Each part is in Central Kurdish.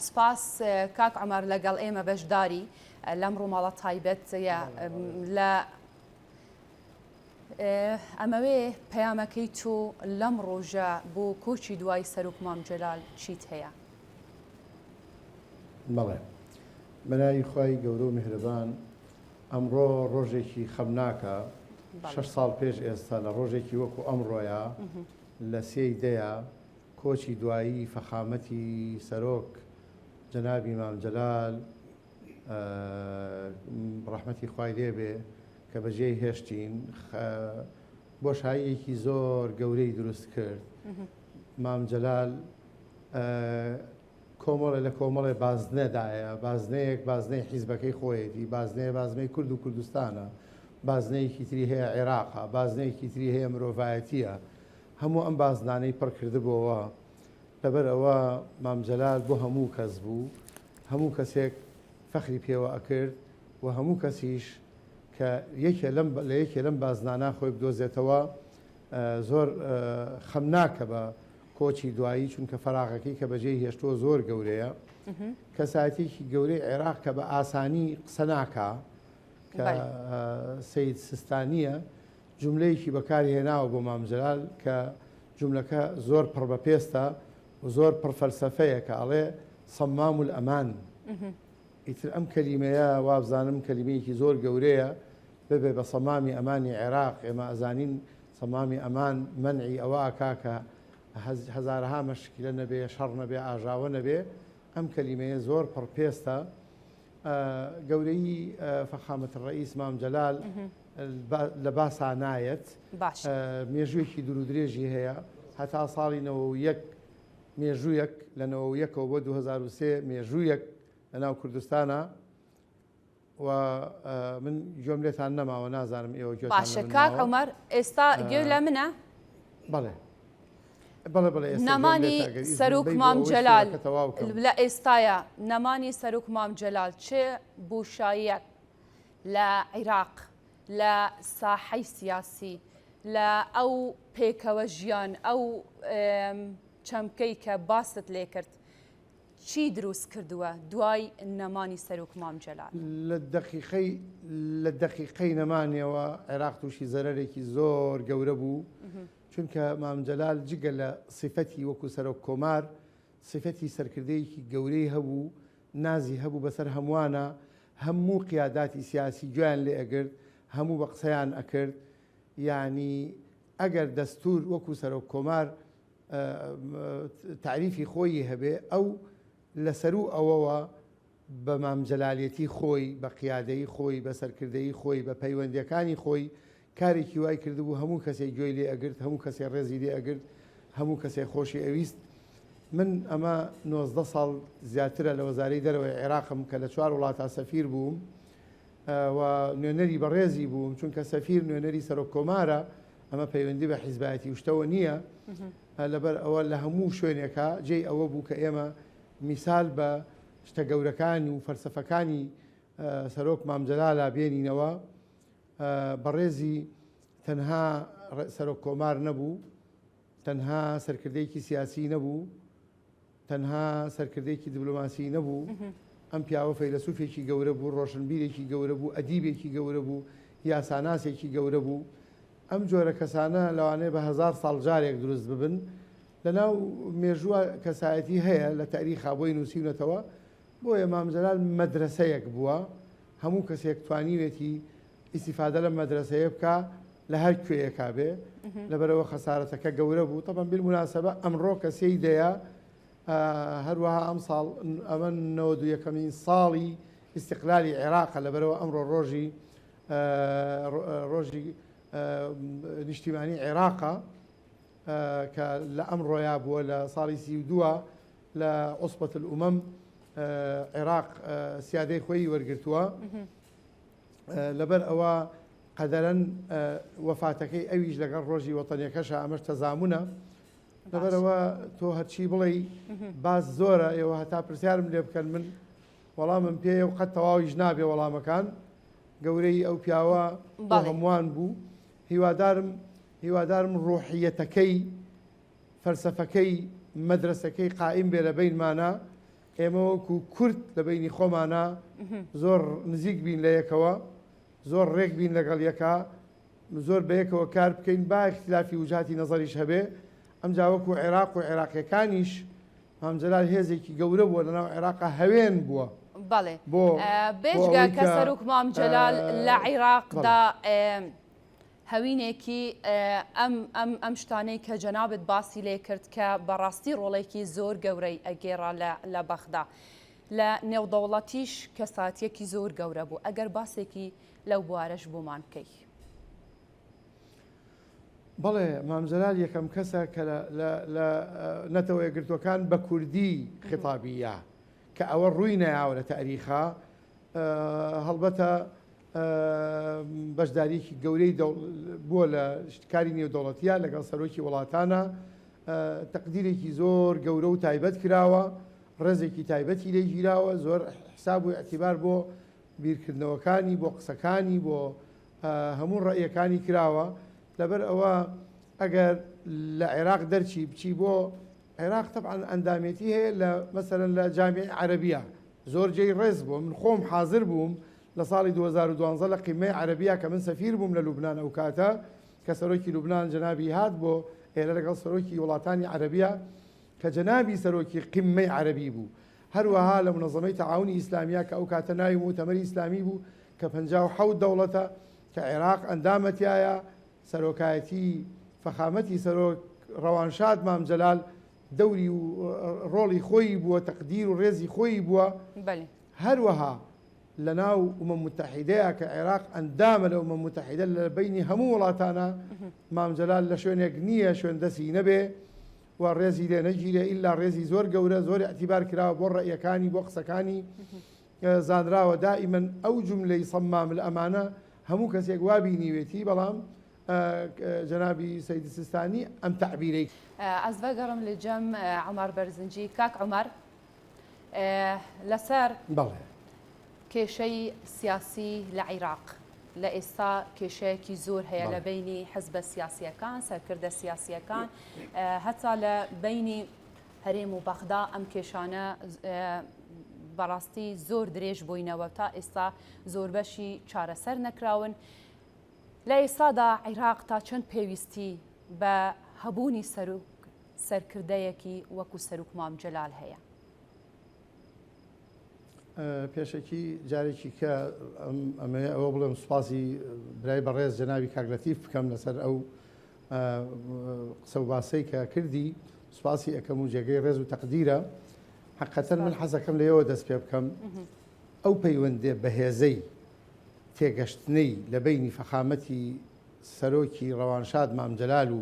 سپاس کاک عومەر لەگەڵ ئێمە بەشداری لەم ڕووماڵە تایبەت لە ئەمەوێ پەیامەکەی تۆ لەم ڕۆژە بۆ کۆچی دوای سەرۆک مام جەلال چیت هەیە؟ بەڵێ بەناوی خوای گەورە و میهرەبان ئەمڕۆ ڕۆژێکی خەمناکە شەش ساڵ پێش ئێستا لە ڕۆژێکی وەکو ئەمڕۆیا لە سێی دەیا کۆچی دوایی فەخامەتی سەرۆک جەنابی مام جەلال ڕەحمەتی خوای لێ بێ کە بەجێی هێشتین بۆشاییەکی زۆر گەورەی دروست کرد مام جەلال کۆمەڵێ لە کۆمەڵێ بازنەدایە بازنەیەک بازنەی حیزبەکەی خۆیەتی بازنەیە بازنەی کورد و کوردستانە بازنەیەکی تری هەیە عێراقە بازنەیەکی تری هەیە مرۆڤایەتیە هەموو ئەم بازنانەی پڕ کردبۆوە لەبەر ئەوە مام جەلال بۆ هەموو کەس بوو هەموو کەسێک فەخری پێوە ئەکرد و هەموو کەسیش کە یەکێ لەم لە یەکێ لەم بازنانە خۆی بدۆزێتەوە زۆر خەمناکە بە کۆچی دوایی چونکە فەراغەکەی کە بەجێی هێشتووە زۆر گەورەیە کەسایەتێکی گەورەی عێراق کە بە ئاسانی قسە ناکا کە سید سستانیە جوملەیەکی بەکار هێناوە بۆ مام جەلال کە جوملەکە زۆر پڕ بە پێستە و زۆر پڕ فەلسەفەیە کە ئەڵێ صمام الامان ئیتر ئەم کەلیمەیە وابزانم کەلیمەیەکی زۆر گەورەیە ببێ بە سەمامی ئەمانی عێراق ئێمە ئەزانین سەمامی ئەمان مەنعی ئەوە ئەکا کە هەزارەها مەشکیلە نەبێ شەڕ نەبێ ئاژاوە نەبێ ئەم کەلیمەیە زۆر پڕ پێستە گەورەیی فەخامەت الرئیس مام جەلال لە باسا نایەت مێژوویەکی دوور و درێژی هەیە هەتا ساڵی 91 مێژوویەک لە 91ەوە بۆ 2003 مێژوویەک لە ناو کوردستانە و من گوێم لێتان نەماوە نازانم ئێوە گوێتان باشە کاک عمر ئێستا گوێ لە منە بەڵێ بەڵێ بەڵێ نەمانی سەرۆک مام جەلال لە ئێستاە نەمانی سەرۆک مام جەلال چ بۆشاییەک لە عیراق لە ساحەی سیاسی لە ئەو پێکەوە ژیان ئەو چەمکەی کە باست لێ کرد چی دروست کردووە دوای نەمانی سەرۆک مام جەلال؟ لە دەقیقەی لە دەقیقەی نەمانیەوە عێراق تووشی زەرەرێکی زۆر گەورە بوو چونکە مام جەلال جگە لە سیفەتی وەکو سەرۆک کۆمار سیفەتی سەرکردەیەکی گەورەی هەبوو نازی هەبوو بەسەر هەمووانە، هەموو قیاداتی سیاسی گوێیان لێ ئەگرت، هەموو بە قسەیان ئەکرد، یانی ئەگەر دەستوور وەکو سەرۆک کۆمار تەعریفی خۆیی هەبێ، ئەو لە سەروو ئەوەوە بە مام جەلالیەتی خۆی، بە قیادەیی خۆی، بە سەرکردەیی خۆی، بە پەیوەندیەکانی خۆی کارێکی وای کردبوو هەموو کەسێ گوێی لێ ئەگرت، هەموو کەسێ ڕێزی لێ ئەگرت، هەموو کەسێ خۆشی ئەویست. من ئەمە 19 ساڵ زیاترە لە وەزارەی دەرەوەی عێراقم کە لە چوار وڵاتا سەفیر بووم و نوێنەری بەڕێزی بووم، چونکە سەفیر نوێنەری سەرۆک کۆمارە، ئەمە پەیوەندی بە حیزبایەتی و شتەوە نییە. لەبەر ئەوە لە هەموو شوێنێکا جێی ئەوە بوو کە ئێمە میسال بە شتە گەورەکان و فەلسەفەکانی سەرۆک مام جەلالا بێنینەوە. بەڕێزی تەنها سەرۆک کۆمار نەبوو، تەنها سەرکردەیەکی سیاسی نەبوو، تەنها سەرکردەیەکی دیبلۆماسی نەبوو، ئەم پیاوە فەیلەسوفێکی گەورە بوو، ڕۆشنبیرێکی گەورە بوو، ئەدیبێکی گەورە بوو، یاساناسێکی گەورە بوو. ئەم جۆرە کەسانە لەوانەیە بە هەزار ساڵ جارێک دروست ببن. لەناو مێژووە کەسایەتی هەیە لە تەئریخا بۆی نووسیونەتەوە، بۆیە مام جەلال مەدرەسەیەک بووە، هەموو کەسێک توانیوێتی ئیستیفادە لەم مەدرەسەیە بکا لە هەر کوێیەکا بێ، لەبەرئەوە خەسارەتەکە گەورە بوو. تەبعەن بیلموناسەبە ئەمڕۆ کە سێی دەیە، هەروەها ئەمساڵ ئەمە 91ەمین ساڵی ئیستیقلالی عێراقە، لەبەرئەوە ئەمڕۆ ڕۆژی ڕۆژی نیشتیمانی عێراقە کە لە ئەمڕۆیا بووە لە ساڵی 32 لە عوسبەت الئومەم عێراق سیادەی خۆی وەرگرتووە لەبەر ئەوە قەدەرەن وەفاتەکەی ئەویش لەگەڵ ڕۆژی وەتەنیەکەشە ئەمەش تەزامونە لەبەرەوە تۆ هەرچی بڵێی باس زۆرە ئێوە هەتا پرسیارم لێ بکەن من وەڵامم پێیە و قەت تەواویش نابێ وەڵامەکان گەورەی ئەو پیاوە بۆ هەمووان بوو هیوادارم هیوادارم ڕۆحیەتەکەی فەلسەفەکەی مەدرەسەکەی قائیم بێ لە بەینمانا. ئێمە وەکو کورد لە بەینی خۆمانا زۆر نزیک بین لە یەکەوە، زۆر ڕێک بین لەگەڵ یەکا، زۆر بەیەکەوە کار بکەین، با ئیختلافی وجهاتی نەزەریش هەبێ، ئەمجا وەکو عێراق و عێراقیەکانیش مام جەلال هێزێکی گەورە بووە لەناو عێراقا هەوێن بووە بەڵێ بۆ بۆ بێجگە ئەوەی کە کە سەرۆک مام جەلال لە بەڵێ. عیراقدا هەوینێکی ئەم ئەم ئەم شتانەی کە جەنابت باسی لێ کرد کە بەڕاستی ڕۆڵێکی زۆر گەورەی ئەگێڕا لە لە بەغدا لە نێودەوڵەتیش کەساتیەکی زۆر گەورە بوو ئەگەر باسێکی لەو بوارەش بۆمان بکەی. بەڵێ مام جەلال یەکەم کەسە کە لە لە لە نەتەوە یەکگرتووەکان بە کوردی خیتابی یا کە ئەوە ڕووی نەیاوە لە تاریخا هەڵبەتە بەشدارییەکی گەورەی بووە لە کاری نێودەوڵەتیە لەگەڵ سەرۆکی وڵاتانە تەقدیرێکی زۆر گەورە و تایبەت کراوە ڕێزێکی تایبەتی لێ گیراوە زۆر حساب و اعتیبار بۆ بیرکردنەوەکانی بۆ قسەکانی بۆ هەموو ڕەئیەکانی کراوە لەبەر ئەوە ئەگەر لە عێراق دەرچی بچی بۆ عێراق تەبعەن ئەندامێتی هەیە لە مەسەلەن لە جامیعی عەرەبیە زۆر جێی ڕێز بووە من خۆم حازر بووم لە ساڵی 2012 لە قیمەی عەرەبیە کە من سەفیر بووم لە لوبنان ئەو کاتە کە سەرۆکی لوبنان جەنابی هات بۆ ئێرە لەگەڵ سەرۆکی وڵاتانی عەرەبیە کە جەنابی سەرۆکی قیمەی عەرەبی بوو هەروەها لە منەزەمەی تەعاونی ئیسلامیە کە ئەو کاتە ناوی موتەمەری ئیسلامی بوو کە 57 دەوڵەتە کە عێراق ئەندامە تیایا سەرۆکایەتی فەخامەتی سەرۆک ڕەوانشاد مام جەلال دەوری و ڕۆڵی خۆیی بووە، تەقدیر و ڕێزی خۆیی بووە، بەلی. هەروەها لە ناو ئومەم موتەحیدەیا کە عێراق ئەندامە لە ئومەم موتەحیدە لە بەینی هەموو وڵاتانا مام جەلال لە شوێنێک نییە شوێن دەسی نەبێ و ڕێزی لێ نەگیرێ ئیلا ڕێزی زۆر گەورە زۆر ئیعتیبار کراوە بۆ ڕەئیەکانی بۆ قسەکانی زانراوە دائیمەن ئەو جوملەی صمام الامانە هەموو کەسێک وا بینیوێتی بەڵام جەنابی سەید سیستانی ئەم تەعبیرەی. ئەز ڤەگەڕم لە جەم عومەر بەرزنجی کاک عومەر لەسەر بەڵێ. کێشەی سیاسی لە عیراق لە ئێستا کێشەیەکی زۆر هەیە لە بەینی حزبە سیاسیەکان سەرکردە سیاسیەکان هەتا لە بەینی هەرێم و بەغدا ئەم کێشانە بەڕاستی زۆر درێژ بووینەوە تا ئێستا زۆربەشی چارەسەر نەکراون. لە ئێستادا عیراق تا چەند پێویستی بە هەبوونی سەرۆک سەرکردەیەکی وەکو سەروک مام جەلال هەیە؟ پێشەکی جارێکی کە ئەمەوێ ئەوە بڵێم سوپاسی برای بەڕێز جەنابی کاک لەتیف بکەم لەسەر ئەو قسە و باسەی کە کردی سوپاسی ئەەکەم و جێگەی ڕێز و تەقدیرە حقەتەن من حەزەکەم لەوە دەست پێ بکەم ئەو پەیوەندێ بەهێزەی تێگەشتنەی لە بەینی فەخامەتی سەرۆکی ڕەوانشاد مام جەلال و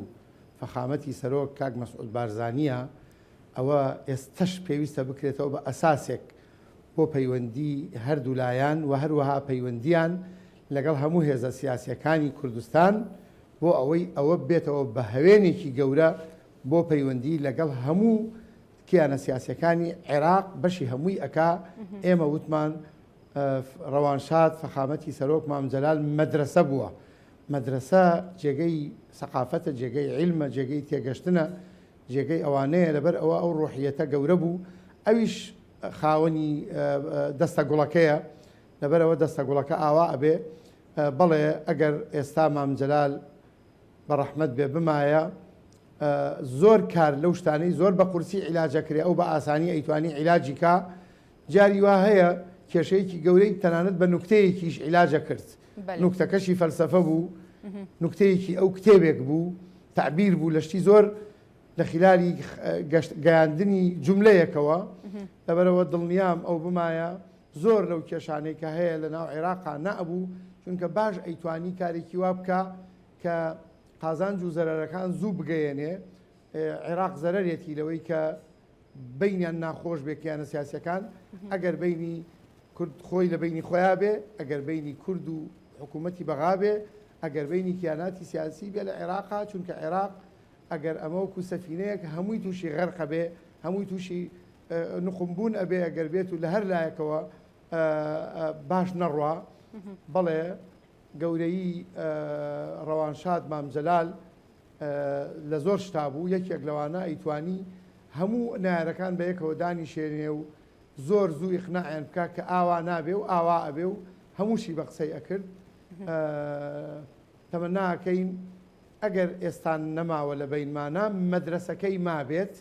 فەخامەتی سەرۆک کاک مەسعود بارزانییە، ئەوە ئێستەش پێویستە بکرێتەوە بە ئەساسێک بۆ پەیوەندی هەردوولایان و هەروەها پەیوەندییان لەگەڵ هەموو هێزە سیاسییەکانی کوردستان بۆ ئەوەی ئەوە ببێتەوە بە هەوێنێکی گەورە بۆ پەیوەندی لەگەڵ هەموو کیانە سیاسییەکانی عێراق بەشی هەمووی ئەکا ئێمە وتمان ڕەوانشاد فەخامەتی سەرۆک مام جەلال مەدرەسە بووە مەدرەسە جێگەی سەقافەتە جێگەی عیلمە جێگەی تێگەشتنە جێگەی ئەوانەیە لەبەر ئەوە ئەو ڕۆحیەتە گەورە بوو ئەویش خاوەنی دەستە گوڵەکەیە لەبەرەوە دەستە گوڵەکە ئاوا ئەبێ بەڵێ ئەگەر ئێستا مام جەلال بە ڕەحمەت بێ بمایە زۆر کار لەو شتانەی زۆر بە قورسی عیلاجەکرێ ئەو بە ئاسانی ئەیتوانی عیلاجی کا جاری وا هەیە کێشەیەکی گەورەی تەنانەت بە نوکتەیەکیش عیلاجە کرد نوکتەکەشی فەلسەفە بوو نوکتەیەکی ئەو کتێبێک بوو تەعبیر بوو لە شتی زۆر لە خلالی گەیاندنی جوملەیەکەوە لەبەرەوە دڵنیام ئەو بمایە زۆر لەو کێشانەی کە هەیە لە ناو عێراقا نەئەبوو چونکە باش ئەیتوانی کارێکی وا بکا کە قازانج و زەرەرەکان زوو بگەیەنێ عێراق زەرەرێتی لەوەی کە بەینیان ناخۆش بێ کیانە سیاسیەکان ئەگەر بەینی کورد خۆی لە بەینی خۆیا بێ ئەگەر بەینی کورد و حکوومەتی بەغا بێ ئەگەر بەینی کیاناتی سیاسی بێ لە عێراقا چونکە عێراق ئەگەر ئەمە وەکو سەفینەیەک هەمووی تووشی غەرقە بێ هەمووی تووشی نقومبوون ئەبێ ئەگەر بێت و لە هەر لایەکەوە باش نەڕوا بەڵێ گەورەی ڕەوانشاد مام جەلال لە زۆر شتا بوو، یەکێک لەوانە ئەیتوانی هەموو نەیارەکان بە یەکەوە دانیشێنێ و. زۆر زوو ئیقناعیان بکا کە ئاوا نابێ و ئاوا ئەبێ و هەمووشی بە قسەی ئەکرد. تەمەنا ئەکەین ئەگەر ئێستا نەماوە لە بەینمانا مەدرەسەکەی مابێت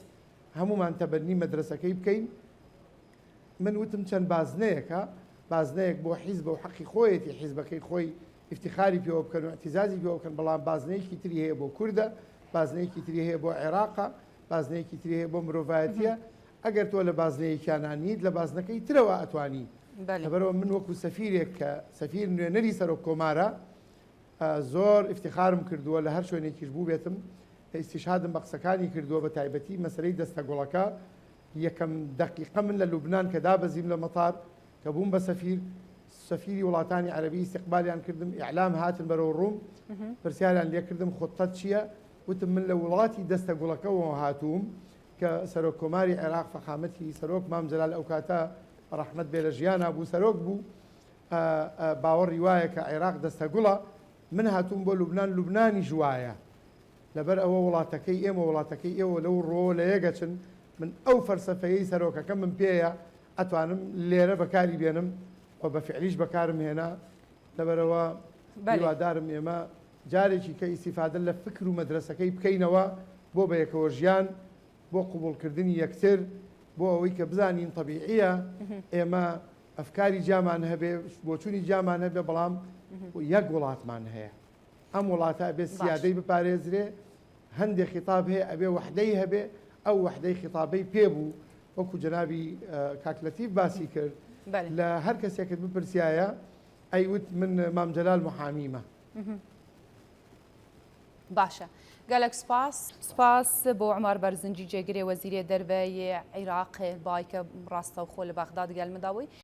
هەموومان تەبەنی مەدرەسەکەی بکەین. من وتم چەند بازنەیەکە، بازنەیەک بۆ حیزبە و حەقی خۆیەتی حیزبەکەی خۆی ئیفتیخاری پێوە بکەن و ئیعتیزازی پێوە بکەن، بەڵام بازنەیەکی تری هەیە بۆ کوردە، بازنەیەکی تری هەیە بۆ عێراقە، بازنەیەکی تری هەیە بۆ مرۆڤایەتییە، ئەگەر تۆ لە بازنەیەکیانا نیت لە بازنەکەی ترەوە ئەتوانی. لەبەرئەوە من وەکو سەفیرێک کە سەفیر نوێنەری سەرۆک کۆمارە زۆر ئیفتیخارم کردووە لە هەر شوێنێکیش بووبێتم ئیستیشهادم بە قسەکانی کردووە بە تایبەتی مەسەلەی دەستەگوڵەکە یەکەم دەقیقە من لە لوبنان کە دابەزیم لە مەتار کە بووم بە سەفیر، سەفیری وڵاتانی عەرەبی ئیستیقبالیان کردم، ئیعلام هاتن بەرەو ڕووم، پرسیاریان لێ کردم خوتەت چییە؟ وتم من لە وڵاتی دەستە گوڵەکەوە هاتووم کە سەرۆک کۆماری عێراق فەخامەتی سەرۆک مام جەلال ئەو کاتە ڕەحمەت بێ لە ژیانا بوو سەرۆک بوو باوەڕی وایە کە عێراق دەستە گوڵە، من هاتووم بۆ لوبنان لوبنانیش وایە. لەبەر ئەوە وڵاتەکەی ئێمە وڵاتەکەی ئێوە لەو ڕووەوە لە یەک ئەچن، من ئەو فەلسەفەیەی سەرۆکەکەمم پێیە ئەتوانم لێرە بەکاری بێنم و بە فیعلیش بەکارم هێنا، لەبەرئەوە هیوادارم ئێمە جارێکی کە ئیستیفادە لە فکر و مەدرەسەکەی بکەینەوە بۆ بەیەکەوە ژیان، بۆ قبوڵکردنی یەکتر، بۆ ئەوەی کە بزانین تەبیعیە ئێمە ئەفکاری جیامان هەبێ، بۆچوونی جیامان هەبێ، بەڵام یەک وڵاتمان هەیە. ئەم وڵاتە ئەبێ سیادەی بپارێزرێ، هەندێ خیتاب هەیە ئەبێ وەحدەی هەبێ، ئەو وەحدەی خیتابەی پێ بوو وەکو جەنابی کاک لەتیف باسی کرد لە هەر کەسێکت بپرسیایە ئەیوت من مام جەلال محامیمە. باشە گەلەک سپاس. سپاس بۆ عومەر بەرزنجی جێگرێ وەزیرێ دەرڤە یێ عیراقێ بایکە ڕاستەوخۆ لە بەغداد گەل مداوی.